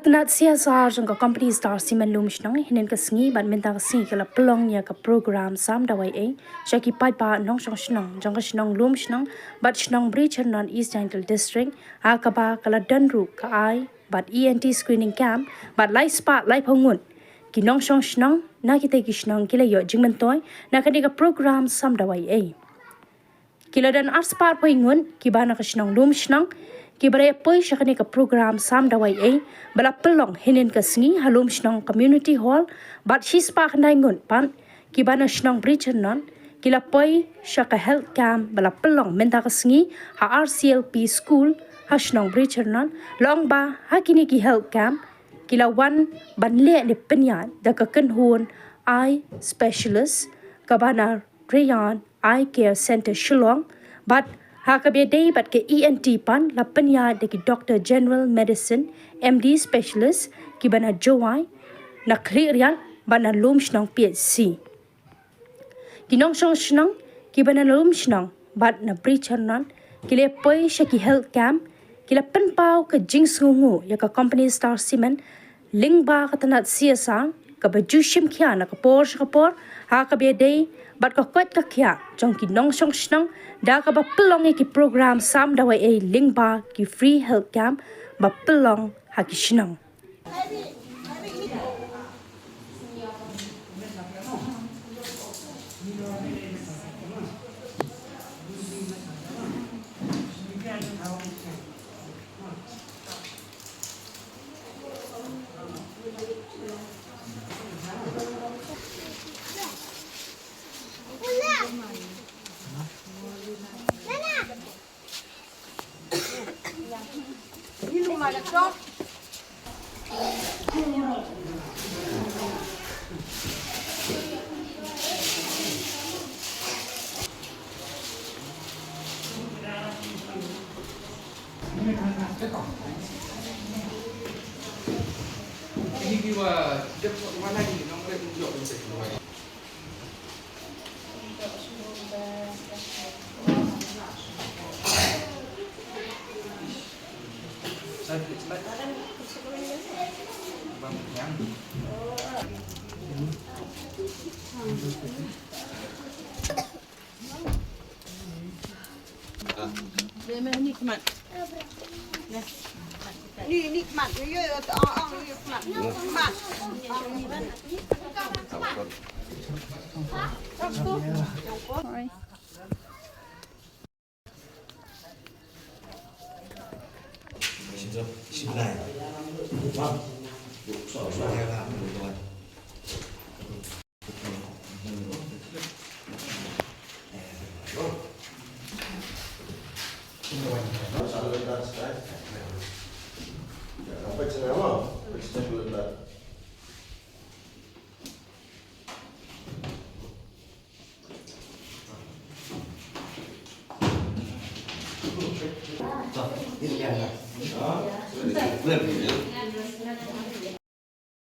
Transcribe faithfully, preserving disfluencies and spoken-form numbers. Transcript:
Tnat C S R jong ka company Star Cement Lumshnong, hynnin ka sngi bad mynta ka sngi ka la pynlong ïa ka program sam dawai ei sha ki paidbah nongshong shnong jong ka shnong Lumshnong bad shnong Bri Chyrnon, East Jaintia District, ha kaba ka la don ruh ka eye bad E N T screening camp bad lai spah laiphew ngut ki nongshong shnong na kitei ki shnong ki la ïoh jingmyntoi na kane ka program sam dawai ei. Ki la don ar spah phewphew ngut kiba na ka shnong Lumshnong kiba la ïa poi sha kane ka program sam dawai ei ba la pynlong hynnin ka sngi ha Lumshnong Community Hall, bad shi spah khyndai ngut pat kiba na shnong Bri Chyrnon ki la poi sha ka health camp ba la pynlong mynta ka sngi ha R C L P School ha shnong Bri Chyrnon. La ong ba ha kine ki health camp ki la wan ban leh ne pynïaid da ka kynhun eye specialist kaba na Rayan Eye Care Centre Shillong, bad ha kaba ïadei bad ka E N T pat la pynïaid da ki Doctor General Medicine, M D specialist kiba na Jowai, na Khliehriat bad na Lumshnong P H C. Ki nongshong shnong kiba na Lumshnong bad na Bri Chyrnon ki la poi sha ki health camp, ki la pynpaw ka jingsngewnguh ïa ka company Star Cement lyngba ka tnat C S R kaba ju shim khia na ka por sha ka por ha kaba ïadei bad ka koit ka khiah jong ki nongshong shnong da kaba pynlong ïa ki program sam dawai ei lyngba ki free health camp ba pynlong ha ki shnong. Ni, ni khmat. Ni, ni khmat. Ni, ni, ni khmat. Khmat.